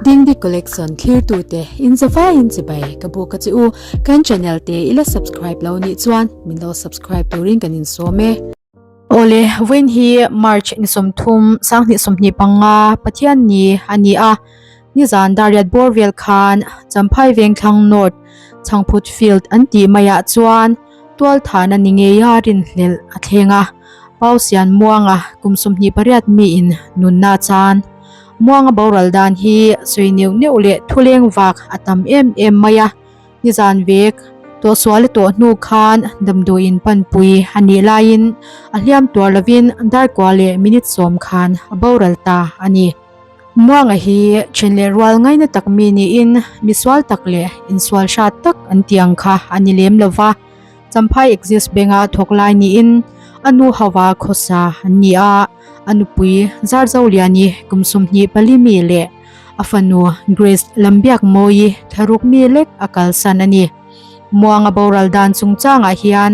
Dingdi Collection thlirtute in zavaiin chibai ka buk a che u. Kan channel te i la subscribe lo nih chuan min lo subscribe turin kan insawm e. Awle, vawiin hi March ni 30, 2025, Pathian ni a ni a. Nizan Dariat bawr vel khan Champhai Vengthlang North Chhangphut Field an tih maiah chuan tualthahna ni ngeia rinhlelh a thleng a, Pausian Muanga kum 28 miin nunna a chan. Muanga boral dan hi sawi neuh neuh leh thuleng vak a tam em em mai a, nizan vek tawhsual a tawh hnu khan damdawiin panpui a nih laiin a hliam tuar lovin darkua leh minute 10 khan a boral ta a ni. Muanga hi then leh rual ngaina tak mi niin misual tak leh insual hrat tak an tih ang kha a ni lem lo va. Champhai Axis Bank-a thawk lai niin a nu hauva khawsa an ni a, a nupui Zarzoliani kum 24 mi leh a fanu Grace Lambiakmawii thlaruk mi lek a kalsan a ni. Muanga boral dan chungchangah hian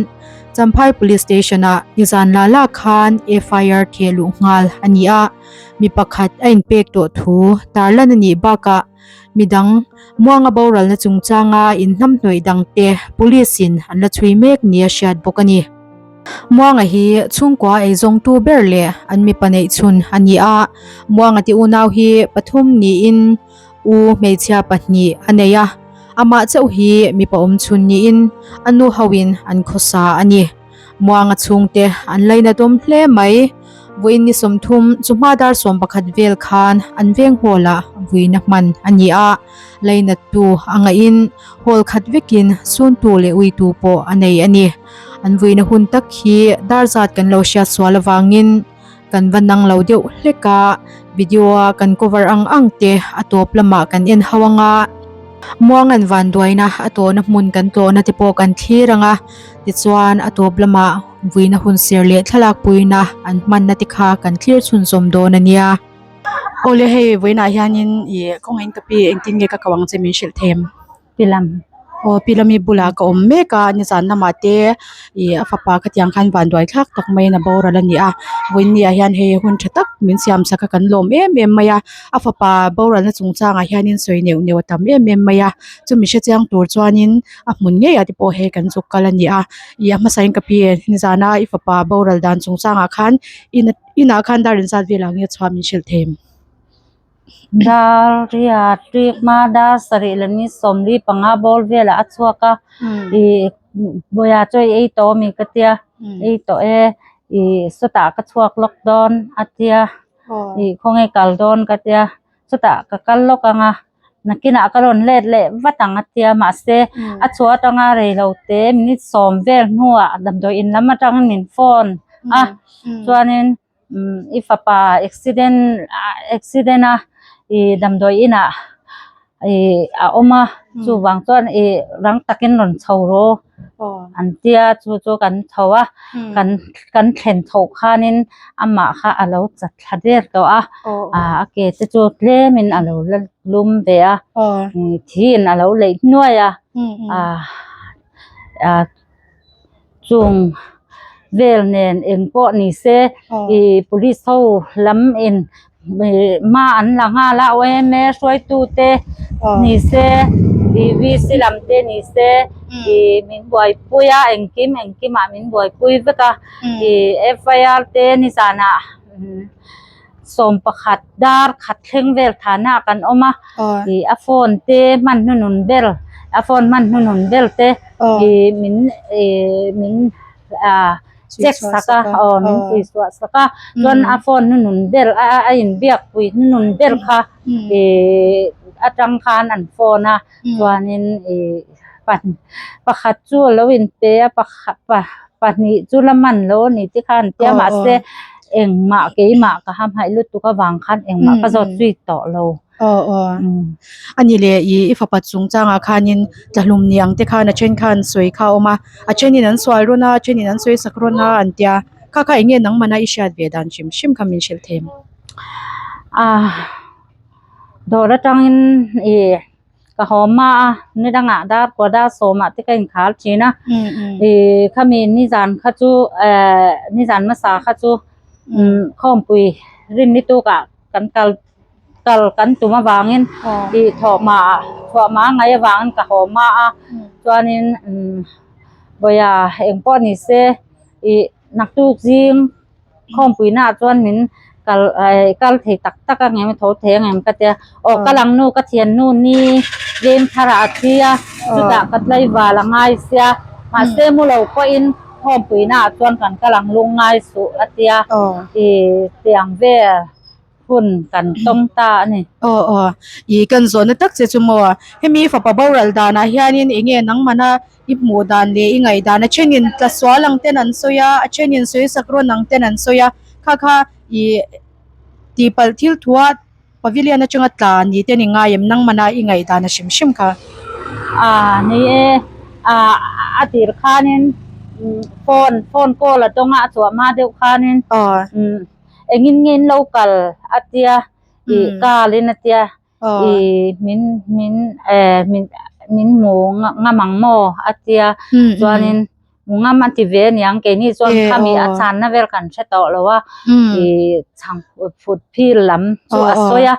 Champhai Police Station-ah nizan la la khan FIR theh luh nghal a ni a. Mi pakhat a inpek tawh thu tarlan a nih bakah midang Muanga boralna chungchanga inhnamhnawih dangte Police in an la chhui mek nia hriat bawk a ni. Muanga hi chhungkua eizawngtu ber leh an mipa neih chhun a ni a, Muanga te unau hi pathum niin u hmeichhia pahnih a nei a, amah chauh hi mipa awm chhun niin a nu hoin an khawsa a ni. Muanga chhungte an lainatawm hle mai. Vawiin ni 30 chu hma dar 11 vel khan an veng hall ah vuina hman a ni a, lainattu a ngaihin hall khat vekin suntu leh uitu pawh a nei a ni. An vuina hun tak hi dar zat kan lo hriat sual avangin kan va nang lo deuh hlek a, video a kan cover ang ang te a tawp lamah kan en ho anga Muangan vanduaina a tawhna hmun kan tlawhna te pawh kan thlir anga tichuan a tawp lamah vuina hun ser leh thlalak puina an hmanna te kha kan thlir chhunzawm dawn a nia. Awle hei vawiinah hianin ih kawngaiin ka pi engtin nge ka ko ang che min hrilh them. Pilam. Aw Pilami bulah ka awm mek a nizan lamah te ih a fapa khatiang khan vanduai thlak tak maiin a boral a ni a vawiin ah hian hei hun tha tak min siam sak a kan lawm em em mai a a fapa boralna chungchangah hianin sawi neuh neuh a tam em em mai a chumi hre chiang tur chuanin a hmun ngeiah te pawh hei kan zuk kal a ni a ih a hmasain ka pi nizana i fapa boral dan chungchangah khan in inah khan dar inzat velah nge chhuah min hrilh them. Dar riat rik hma dar sarih leh ni 45 bawr velah a chhuak a ih bawiha chu a ei tawh ami ka tia ei tawh e ih sawtah ka chhuak lawk dawn a tia ih khawnge kal dawn ka tia chutah ka kal lawk ang a nakinah ka rawn let leh vat ang a tia mahse a chhuah atanga reilo te minute 10 vel hnuah damdawi in lam atangin min phone a chuanin. I fapa accident accident a ih damdawi inah ih a awm a chuvang chuan ih rang takin rawn chho rawh an tia chu chu kan chho a kan kan thlen chhoh khanin amah kha a lo chat thla der tawh a ah a ke te chu tlemin a lo la lum ve a thiin a lo leih hnuai a ah ah. Chung vel nen eng pawh ni se ih police ho lam in ih hma an la nghal a yma hruaitu te ni se ih VC lam te ni se ih min buaipui a engkim engkim ah min buaipui vek a ih FIR te nizanah. 11 dar khat thleng vel thana ah kan awm a ih a phone te hman hnunun ber a phone hman hnunun ber te ih min ih min ah check sak a aw min pui chhuah sak a chuan a phone hnunun ber a a inbiak pui hnunun ber kha ih atang khan an phone a chuanin ih pakhat chu a lo inpe a pakhat pahnih chu la man lo a ni te khan an tia mahse engmah keimah ka hamhaih lutuk avang khan engmah ka zawt zui tawh lo. Aw aw a ni leh ih i fapa chungchangah khanin tlahlum ni ang te khan a then khan sawi kha a awm a a thenin an sual rawn a a thenin an sawi sak rawn a an tia kha kha eng nge nangmahna i hriat ve dan hrim hrim kha min hrilh thei ang. Ah dawr atangin ih. Ka haw hma a, ni dangah dar kua dar sawmah te ka inkhar thin a, ih khami nizan kha chu eh nizan hmasa kha chu khawmpui rin ni tukah kan kal kal kan tum avangin ih thawhma thawhma a ngaih avangin ka haw hma a chuanin umm vawiah engpawh ni se ih naktuk zing khawmpuina ah chuan min kal eh kal thei tak tak ang em tho thei ang em ka tia aw kal ang nu ka thiannu ni veng thar ah a thi a chutah ka tlaival a ngai sia mahse mu lo pawhin khawmpuina ah chuan kan kal ang lung ngai suh a tia ih tiang vel hun kan tawng ta a ni. Aw aw ih kan zawhna tak che chu maw hemi fapa boral danah hianin eng nge nangmana I hmuh dan leh i ngaih dan a thenin tla sual ang ten an sawi a, a thenin sawi sak rawn ang ten an sawi a, kha kha ih tihpalh thil thua pavilion atanga tla ni te ni ngai em nangmana i ngaih dan a hrim hrim kha. Ah ni e, ah a tir khanin phone phone call a tawnga a chhuah hma deuh khanin engin nge in lo kal a tia ih kalin a tia. I min min eh min min hmu ngam ang maw a tia chuanin hmu ngam a ti ve aniang keini chuan khami a chhanna vel kan hre tawh lo a i chhang phut phil lam chu a sawi a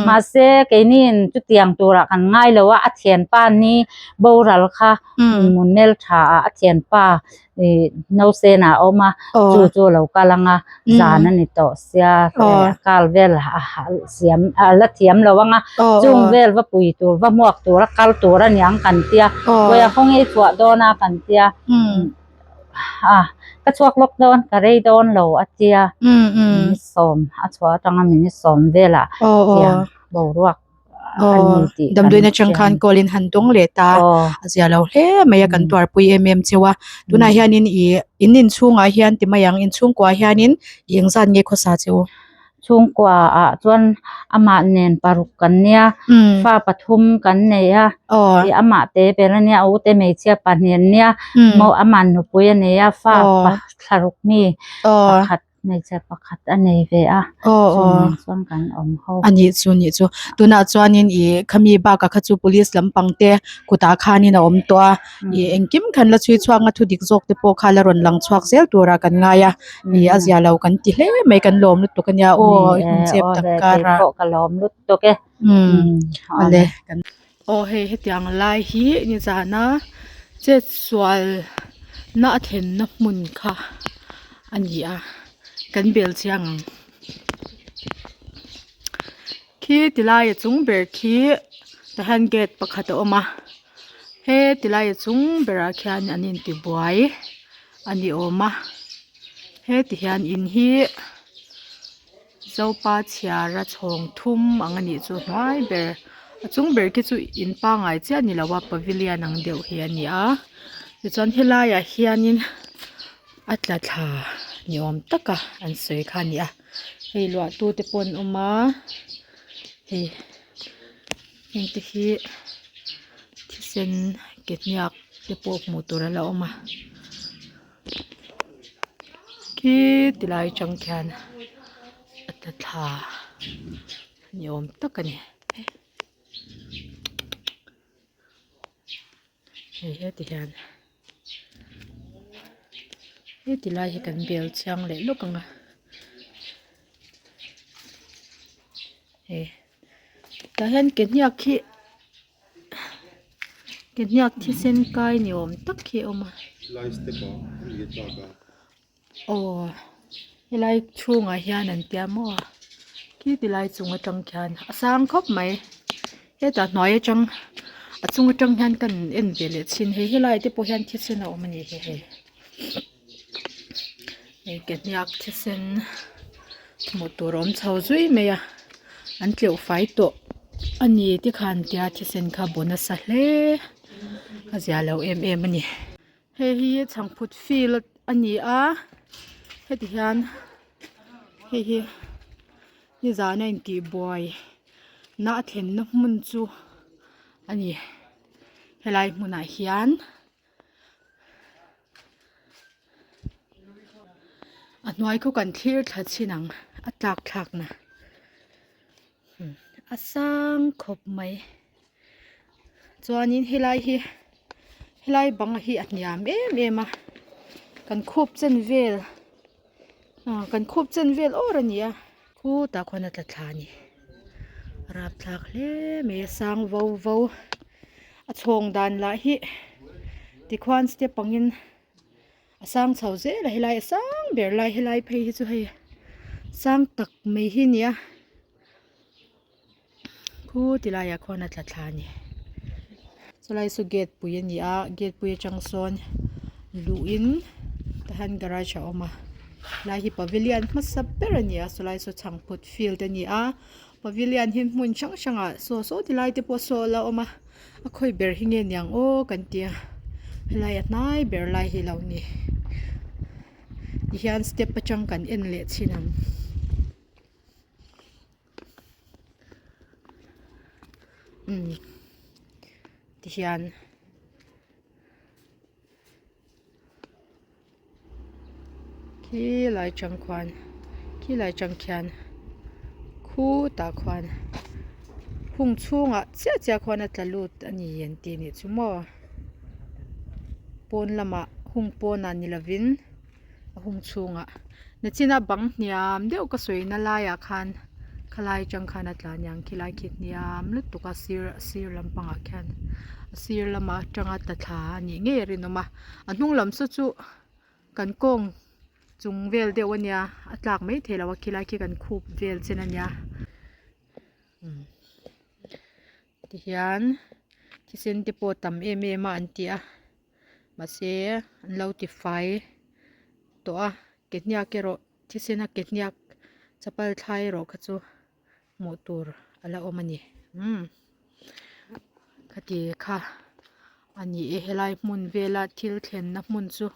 mahse keiniin chutiang turah kan ngai lo a a thianpa ni boral kha hmunmel tha ah a thianpa ih nausen ah a awm a chu chu a lo kal ang a zan a ni tawh sia a kal vel siam a la thiam lo ang a chung vel va pui tur va hmuak tur a kal tur a niang kan tia kawia khawnge i chhuah dawn a kan tia a ka chhuak lawk dawn ka rei dawn lo a tia minute sawm a chhuah atanga minute sawm velah tiang boruak. Aw damdawiin atang khan call in han dawng leh ta a zia lo hle mai a kan tuarpui em em cheu a tunah hianin ih in inchhungah hian ti mai ang inchhungkuaah hianin ih engzat nge khawsa cheu? Chhungkua ah chuan amah nen paruk kan nia fa pathum kan nei a ih amah te ber ania a ute hmeichhia pahnih an nia maw amah nupui a nei a fa thlaruk mi pakhat. Hmeichhe pakhat a nei ve a, chu nen chuan kan awm ho. A nih chu nih chu. Tunah chuanin ih khami bakah kha chu police lampang te kutah khanin a awm tawh a, ih engkim khan la chhui chhuak a thu dik zawk te pawh kha la rawn lang chhuak zel turah kan ngai a, ih a zia lo kan ti hle mai kan lawm lutuk a nia aw i hun chep tak kar a. Ni e, aw le keipawh ka lawm lutuk e. Umm awle kan. Aw hei hetiang lai hi nizana chetsual na a thlenna hmun kha a ni a kan bel chiang ang khi tilai a chung ber khi tah hian gate pakhat a awm a he tilai a chung berah khian an intibuai a ni awm a heti hian in hi. Zopa chhiara chhawng thum ang a nih chu hnuai ber a chung ber khi chu in pangai chiah a ni lo a pavilion ang deuh hi a ni a tichuan helaiah hianin a tla thla ni awm taka an sawi kha a ni a hei luah tu te pawh an awm a hei heng te hi thisen ke hniak te pawh hmuh tur a la awm a. Khi ti lai atang khian a tla thla ni awm tak a ni hei heti hian heti lai hi kan bel chiang leh lawk ang a hei tah hian ke hniak hi. Ke hniak thisen kai ni awm tak hi a awm a aw helai chhungah hian an tia maw khi ti lai chung atang khian a sang khawp mai hetah hnuai atang a chung atang hian ka en ve leh thin hei helai te pawh hian thisen a awm a ni hi hei hei ke hniak thisen hmuh tur a awm chho zui mai a an tleuh fai tawh a ni tikhan tia thisen kha bu nasa hle a zia lo em em a ni. Hei hi chhangphut field a ni a heti hian hei hi nizan a intihbuai na a thlenna hmun chu a ni helai hmunah hian. A hnuai khaw kan thlir thla chhin ang a tlak thlak na a sang khawp mai chuanin helai hi helai bang hi a hniam em em a kan khup chen vel ah kan khup chen vel awr a ni a khutah khuan a tla thla a ni. Rapthlak hle mai a sang vo vo a chhawng dan lah hi tikhuan step angin a sang chho zel a helai a sang ber lai helai phei hi chu hei sang tak mai hi a ni a khu ti laiah khuan a tla thla a ni chulai saw gate pui a ni a gate pui atang sawn luhin tahan garage a awm a helai hi pavilion hmasa ber a ni a chulai saw chhangphut field a ni a pavilion hi hmun hrang hrangah saw saw ti lai te pawh saw a la awm a a khawi ber hi nge niang aw kan tia helai a hnai ber lai hi a lo ni tihian step atang kan en leh chhin ang. Umm tihian khilai tang khuan khilai tang khian khutah khuan hung chhungah chiah chiah khuan a tla lut a ni an tih anih chu maw pawn lamah hung pawnah ni lovin. A hung chhungah nachina bang hniam deuh ka sawi na laiah khan khalai atang khan a tla aniang khilai khi hniam lutuk a sir sir lampangah khian a sir lamah atanga tla thla a nih ngei a rinawm a a hnung lam saw chu kan kawng chung vel deuh a nia a tlak mai theih loh a khilai khi kan khup vel chen a nia umm tihian thisen te pawh a tam em em a an ti a. Mahse an lo ti fai tawh a ke hniak erawh thisen a ke hniak chapal thlai erawh kha chu hmuh tur a la awm a ni umm khati kha a ni e helai hmun vela thil thlenna hmun chu.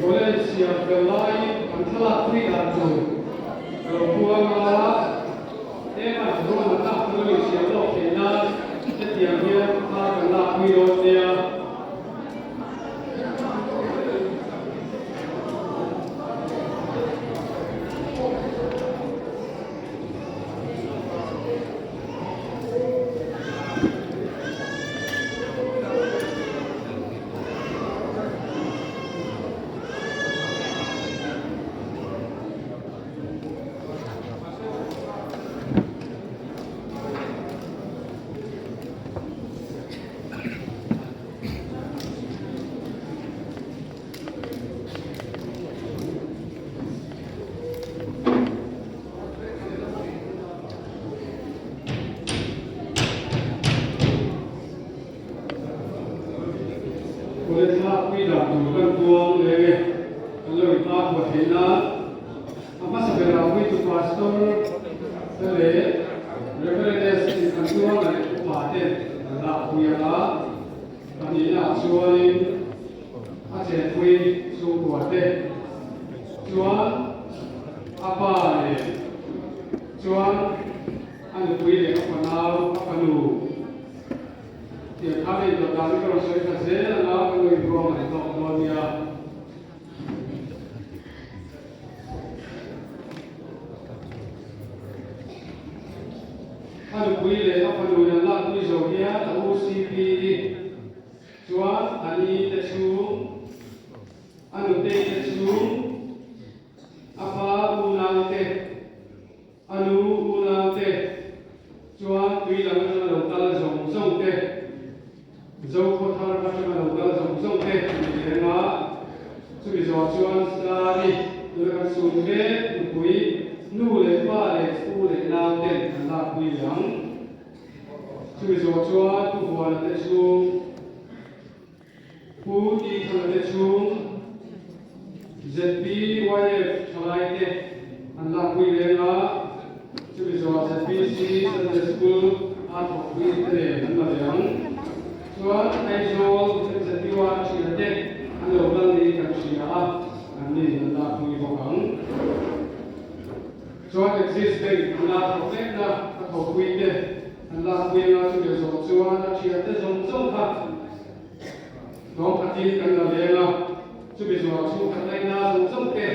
College siam fel laiin kan thlalak pui dan tur ka lo puang a, ema ruahmanna kan lo insiam lawk theih nan hetiang hian thla kan lak pui dawn nia. College lak pui dan tur kan puang leng e, kan lo inhma khuah theih nan a hmasa berah puitu pastor te leh Reverend in kan tuang leh upa ten an lak pui ang a, pahnihna ah chuanin a chenpui chhungkua te chuan a pa leh chuan a nupui leh a fanau a fanu Tiang khan ei tawh dan hi ka rawn sawi thla zel ang a, ka nu in ruang an hlawk dawn nia. A nupui leh a fanu in an lakpui zo hian a u CP i chuan a ni te chhung, a nutei te chhung, a pa unau te, A nu unau te chuan tui lam atanga lo kal zawng zawng te, Zokhaw thar atanga lo kal zawng zawng te an ni lem a. Chumi zawh chuan Sari tuna kan sun mek nupui nu leh pa leh u leh nau ten an lakpui leh ang. Chumi zawh chuan Pu Huana te chhung, Pu Tithana te chhung ZPYF thalai te an lakpui leng a, chumi zawhah ZPC Sunday School a thawkpui te nen an la ve ang. Chuan Aizawl ZPY thian te an lo kal niin kan hria a, an nin an lakpui bawk ang. Chuan Axis Bank an la thawk mekna a thawkpui te an lakpui anga chumi zawh chuan a thian te zawng zawng kha Hnawm khatin kan la leng a, chumi zawhah chhungkhat laina zawng zawng te,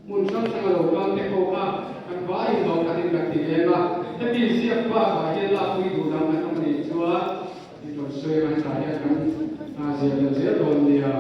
hmun hrang hranga lo kal te pawh kha kan vaiin hnawm khatin kan ti leng a. Hemi ziak bakah hian lakpui duh dang kan awm anih chuan i rawn sawi anga hetah hian kan ziah belh zel dawn nia.